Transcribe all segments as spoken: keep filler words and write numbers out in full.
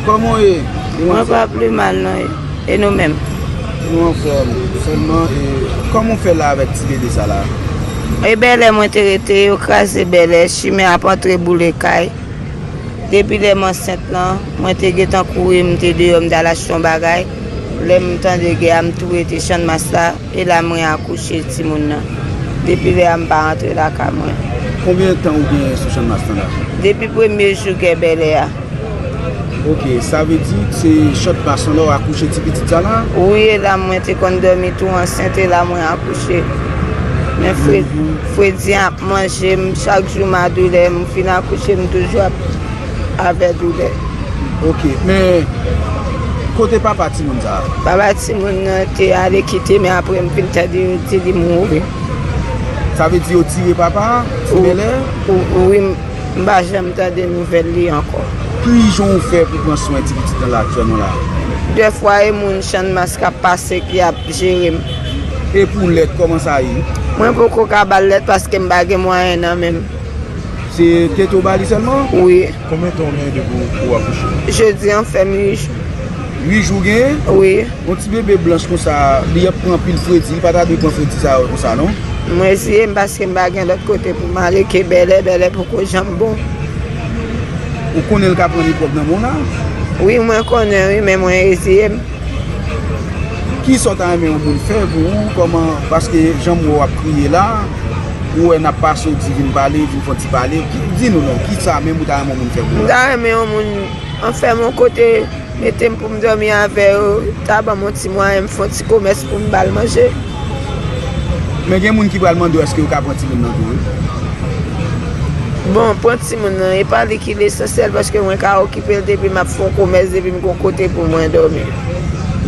Kòman w ye? Mwen pa pli mal non. E nou menm? Nou anfòm. Sèlman, e, kòman w fè la avèk ti bebe sa la? E bèlè mwen te rete, yo kraze bèlè, chimen ap antre boule kay. Depi lè m ansent lan, mwen te gentan kouri, m te deyò, m t al achte yon bagay. Lè m tande gè a, m tou rete Channmas la, e la mwen akouche timoun nan. Depi lè a, m pa rantre lakay mwen. Konbyen tan ou gen sou Channmas lan la? Depi premye jou gè bèlè a. Ok, sa vle di se Channmas lan la w akouche ti pitit sa la? Wi, e la mwen te konn dòmi tou ansent, e la mwen akouche. Men fre-, fredi an ap manje m, chak jou m a doulè, m fin akouche, m toujou ap avè doulè. Ok, men kote papa timoun sa a? Papa timoun nan te ale kite, men apre m vin tande yo di li mouri. Sa vle di yo tire papa a sou bèlè? Wi, m, m pa janm tande nouvèl li ankò. Ki jan w fè pou pran swen ti pitit lan la aktyèlman la? Dèfwa e moun Channmas k ap pase ki ap jere m. E pou lèt, kòman sa ye? Mwen poko ka ba l lèt paske m pa gen mwayen nan men m. Se tete w ba li sèlman? Wi. Konbyen tan w genyen depi w, w akouche? Jodi an fè m uit jou. Uit jou w genyen? Wi. Yon ti bebe blanch konsa, li ap pran anpil fredi, li pa ta dwe pran fredi sa yo konsa non. M reziye m paske m pa gen lòt kote pou m ale ke bèlè, bèlè poko janm bon. Ou konnen l ka pran mikwòb nan men w la? Wi, mwen konnen wi, men mwen reziye m. Kisa w ta renmen yon moun fè pou ou? Kòman, paske jan m wè w ap kriye la, ou wè n ap pase, w di vin pale, vin fè yon ti pale. Ki, di nou non, kisa menm ou ta renmen yon moun fè pou ou? M ta renmen yon moun an fè m yon kote, mete m pou m dòmi avè yo, ta ban m yon ti mwayen, m fè yon ti komès pou m ba l manje. Men gen moun ki pral mande w èske yo ka pran timoun nan tou wi. Bon, pran timoun nan, e pa li ki lesansyèl, paske mwen ka okipe l depi m ap fè yon komès, depi m gon kote pou mwen dòmi.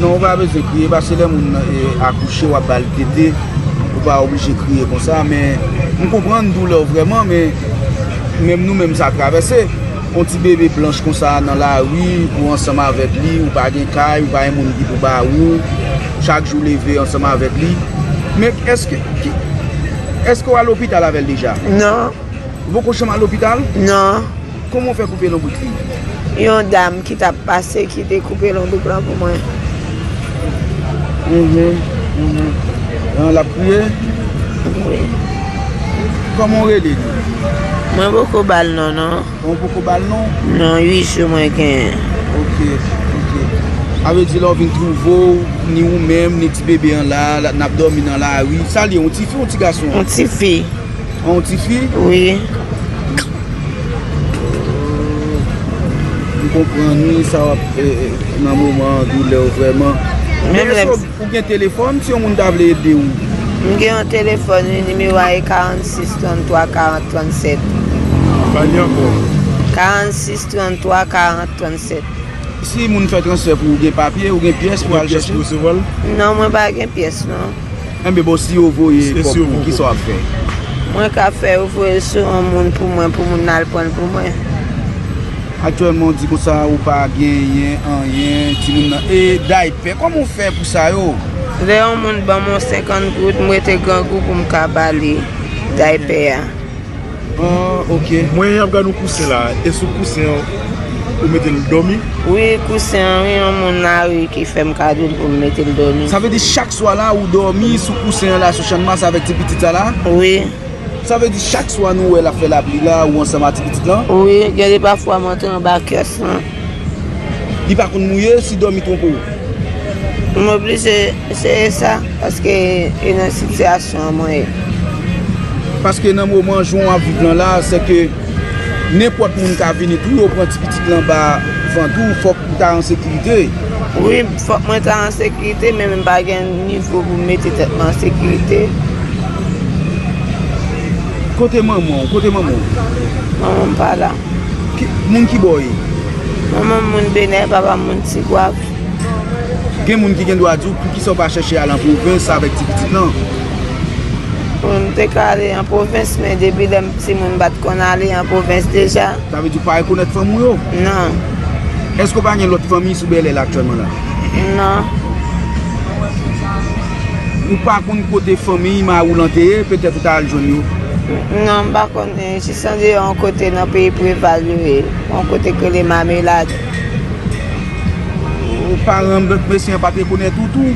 Non, ou pa bezwen kriye, paske lè moun nan, e, akouche, w ap ba l tete, ou pa oblije kriye konsa, men m konprann doulè w vrèman, men menm nou menm sa travèse. Yon ti bebe blanch konsa nan lari, ou ansanm avèk li, ou pa gen kay, ou pa gen moun ki pou ba ou, chak jou leve ansanm avèk li. Men èske, ki, èske w al lopital avè l deja? Non. Ou poko janm al lopital? Non. Kòman w fè koupe lonbrit li? Yon dam ki t ap pase ki te koupe lonbrit lan pou mwen. Mhm, mhm. An, l ap kriye? Wi. Kòman w rele li? Mwen poko ba l non, non. Ou poko ba l non? Non, uit jou mwen genyen. Ok, ok. Sa vle di lè w vin twouve w, ni ou menm, ni ti bebe an la, la, n ap dòmi nan lari. Sa l ye, yon tifi, yon ti gason? Yon tifi. Yon tifi? Wi. M konprann wi, sa w ap, e, e, nan moman doulè w vrèman. Men èske w Ou gen telefòn, si yon moun ta vle ede w? M gen yon telefòn, wi, nimewo a e karannsis tranntwa karant trannsèt. Ba li ankò. Karannsis tranntwa karant trannsèt. Si moun fè transfè pou ou, gen papye, ou gen pyès pou al chèche? Gen pyès pou resevwa l? Non, mwen pa gen pyès, non. Enben, bon, si yo voye kòb pou ou, kisa w ap fè? Mwen ka fè yo voye l sou yon moun pou mwen, pou moun nan al pran l pou mwen. Aktyèlman, w di konsa, ou pa genyen anyen, timoun nan. E daypè, kòman w fè pou sa yo? Lè yon moun ban m yon senkant goud, m rete grangou pou m ka ba li daypè a. Ah, ok. Mwen ap gade yon kousen la. E sou kousen an, ou mete l dòmi? Wi, kousen an, wi, yon moun lari ki fè m kado l pou m mete l dòmi. Sa vle di chak swa la, ou dòmi sou kousen an la, sou Channmas avèk ti pitit sa la? Wi. Sa vle di chak swa nou wè l ap fè lapli la, ou ansanm ak ti pitit lan? Wi, gen de pafwa m antre anba kès lan. Li pa konn mouye, si dòmi twonpe w? M oblije eseye sa, paske e nan sitiyasyon an mwen ye. Paske nan moman jan w ap viv lan la, sèke nenpòt moun ka vini tou, yo pran ti pitit lan ba vant ou, fòk ou ta an sekirite. Wi, fòk mwen ta an sekirite, men m pa gen nivo pou m mete tèt mwen an sekirite. Kote manman w? Kote manman w? Manman m pa la. Ki, moun ki bò w ye? Manman m moun Benè, papa m moun Tigwav. Gen moun ki gen dwa di w poukisa w pa chèche al an pwovens avèk ti pitit lan. Bon, m te ka ale an pwovens, men depi lè m timoun m pa t konn ale an pwovens deja. Sa vle di w pa rekonèt fanmi w yo? Non. Èske w pa gen lòt fanmi sou Bèlè la aktyèlman la? Non. Ou pa konn kote fanmi mari w lan te ye, petèt ou ta al jwenn yo? Non, m pa konnen. Jis andeyò yon kote nan peyi Preval yo ye. Yon kote k rele Mamelad. Paran m, mesye an pa t rekonèt ou tou?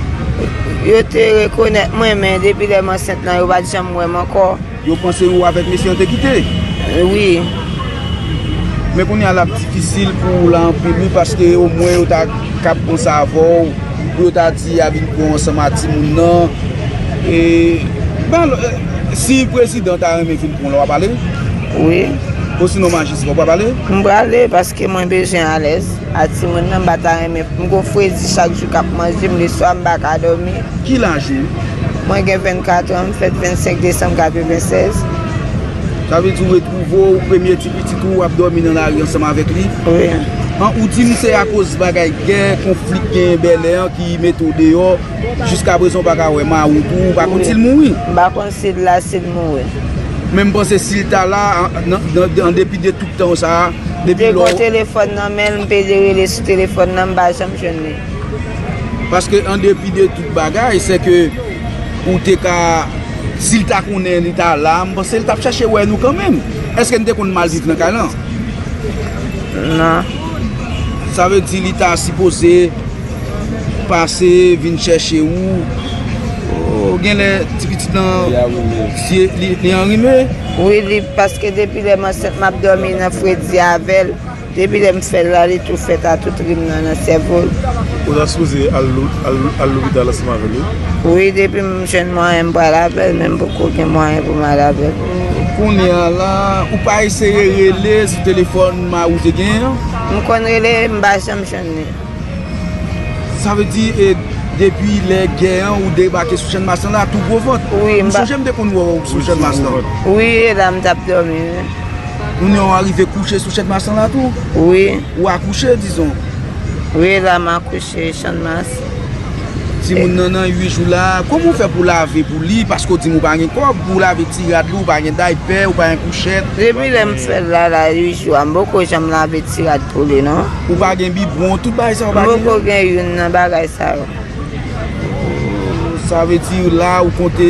Yo te rekonèt mwen, men depi lè m ansent lan, yo pa t janm wè m ankò. Yo panse ou avèk mesye an te kite? Wi. Men kounye a l ap difisil pou w la anpil wi, paske omwen yo ta kab panse avè w, pou yo ta di y a vin pran w ansanm ak timoun nan. E, ban, e, si prezidan ta renmen vin pran w la, w ap ale? Wi. Osinon majistra, w ap ale? M prale paske mwen bezwen alèz. A timoun nan, m pa ta renmen. M gon fredi chak jou k ap manje m, leswa m pa ka dòmi. Ki laj ou? Mwen gen vennkat an, m fèt vennsenk desanm katrevennsèz. Sa vle di w retwouve w, premye ti pitit ou, w ap dòmi nan lari ansanm avèk li? Wi. An, ou di m se akoz bagay gè, konfli k genyen Bèlè an ki mete w deyò, jiskaprezan w pa ka wè mari w tou, ou pa konn si l mouri? M pa konn si l la, si l mouri. Men m panse si l ta la, an, nan, nan, an depi de tout tan sa a, depi lè w te gon telefòn nan men l, m te rele sou telefòn nan, m pa janm jwenn li. Paske an depi de tout bagay, se ke ou te ka, si l ta konnen li ta la, m panse l t ap chèche wè nou kanmenm. Èske n te konn mal viv nan kay lan? Non. Sa vle di li ta sipoze pase, vin chèche ou. O, genlè ti pitit lan, li, li, li anrime? Wi, li, paske depi lè m ansent, m ap dòmi nan fredi avè l. Depi lè m fè l la, li tou fèt a tout rim nan, nan sèvo l. Ou ta sipoze al lo-, al, al lopital ansanm avè l, wi. Wi, depi m jwenn mwayen, m pral avè l, men m poko gen mwayen pou m al avè l. Kounye a la, ou pa eseye rele sou telefòn mari w te genyen an? M konn rele, m pa janm jwenn li. Sa vle di, e, depi lè gè an, ou debake sou Channmas lan la, tou gwo vant. Wi, m sonje m te konn wè w sou Channmas lan. Wi, e la m t ap dòmi, wi. Kounye a w arive kouche sou Channmas lan la tou? Wi. Ou akouche, dizon? Wi, e la m akouche, Channmas. Timoun nan nan uit jou la, kòman w fè pou lave pou li? Paske w di m ou pa gen kòb, pou w lave ti rad li, ou pa gen daypè, ou pa gen kouchèt. Depi lè m fè l la, la, uit jou a, m poko janm lave ti rad pou li, non. Ou pa gen bibwon, tout bagay sa yo pa gen? M poko gen youn nan bagay sa yo. Sa vle di la, ou konte,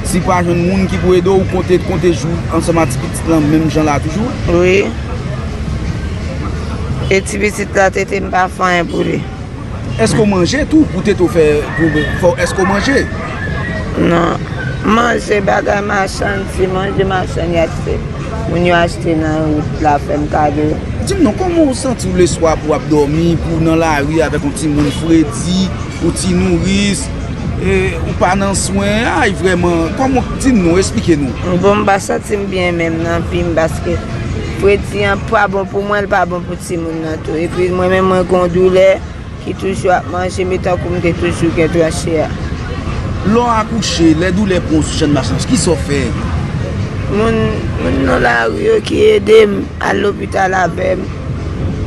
si pa jwenn moun ki pou ede w, ou konte, konte jou ansanm ak ti pitit lan, menm jan la toujou? Wi. E ti pitit la, tete m pa fè anyen pou li. Èske w manje tou pou tete w fè, pou, fò, èske w manje? Non. Manje, bagay machann, ti manje machann y achte. Moun yo achte nan wout la, fè m kado. Di m non, kòman w santi w leswa pou w ap dòmi, pou w nan lari avèk yon timoun fredi, yon ti nouris, e, ou pa nan swen, ay, vrèman, kòman, di m non, esplike nou. Bon, m pa santi m byen menm nan vi m, paske fredi an pa bon pou mwen, l pa bon pou timoun nan tou. Epi mwen menm, mwen gon doulè ki toujou ap manje m, e tankou m te toujou gen tranche a. Lè w akouche, lè doulè pran w sou Channmas lan, kisa w fè? Moun, moun nan lari yo ki ede m, al lopital avè m,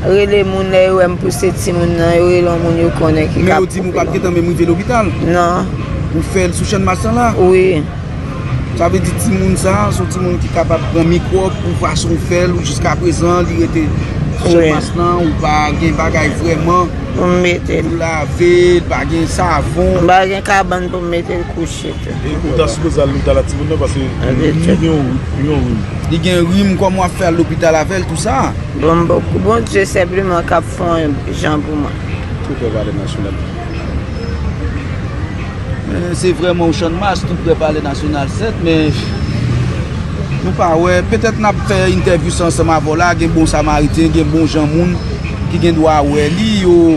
rele moun lè yo wè m pouse timoun nan, yo rele yon moun yo konnen ki ka. Men yo di m ou pa t gentan menm rive lopital? Non. Ou fè l sou Channmas lan la? Wi. Sa vle di timoun sa a, se yon timoun ki kapab pran mikwòb pou fason w fè l, ou jiskaprezan, li rete sou Channmas lan, ou pa gen bagay vrèman pou lave l, pa gen savon. M pa gen kabann pou m mete l kouche tou. E ou ta sipoze al lopital ak timoun nan, paske li gen yon, yon rim. Li gen rim, kòman w ap fè al lopital avè l, tou sa? Bon, bon, Bondye senpleman k ap fè yon jan pou mwen. Tou fè valè nasyonal. Men se vrèman yon Channmas, tou prè Palè Nasyonal sèt, men nou pa wè. Petèt n ap fè entèvyou sa ansanm avè w la, gen bon samariten, gen bon jan moun ki gen dwa wè li, yo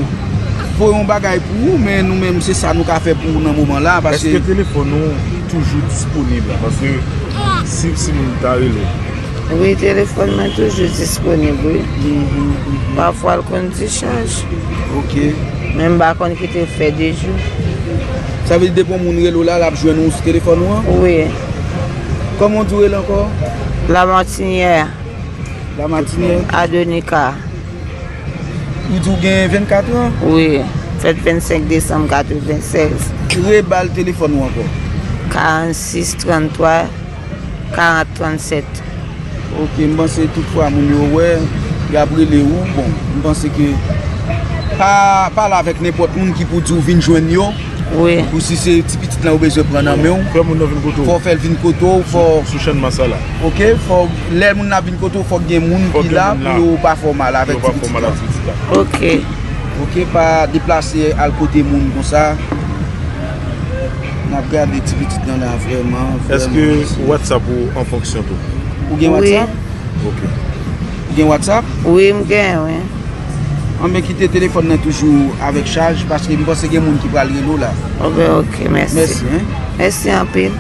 voye yon bagay pou ou, men nou menm, se sa nou ka fè pou ou nan moman la, paske. Èske telefòn ou toujou disponib la? Paske si, si moun ta rele. Wi, telefòn mwen toujou disponib, wi. Pafwa, l konn di chanj. Ok. Men m pa konn kite l fè de jou. Sa vle di depi yon moun rele w la, l ap jwenn ou sou telefòn ou an? Wi. Kòman w di w rele ankò? Lamartinière. Lamartinière? Adonika. Ou di w gen vennkat an? Wi, fèt vennsenk desanm katrevennsèz. Re ba l telefòn ou ankò. Karannsis tranntwa karant trannsèt. Ok, m panse tout fwa moun yo wè, y ap rele ou. Bon, m panse ke pa pale avèk nenpòt moun ki pou di w vin jwenn yo. Wi. Pou si se ti pitit lan ou bezwen pran nan men w, Fè moun nan vin kote fò w. w fè l vin kote w, fò Sou chèn Masala. Ok, fò lè moun nan vin kote w, fòk gen moun Fòk ki gen la moun pou la. Yo pa fè w mal avèk Yo pa ti fè pitit mal la. Ak ti pitit la. Ok. Ok, pa deplase al kote moun konsa. N ap gade ti pitit lan la vrèman. Èske WhatsApp ou an fonksyon tou? Ou gen Wi. WhatsApp? Ok. Ou gen WhatsApp? Wi, m gen, wi. Anben kite telefòn nan toujou avèk chaj paske m panse gen moun ki pral rele w la. Anben, ok, mèsi. Mèsi, hein. Mèsi anpil.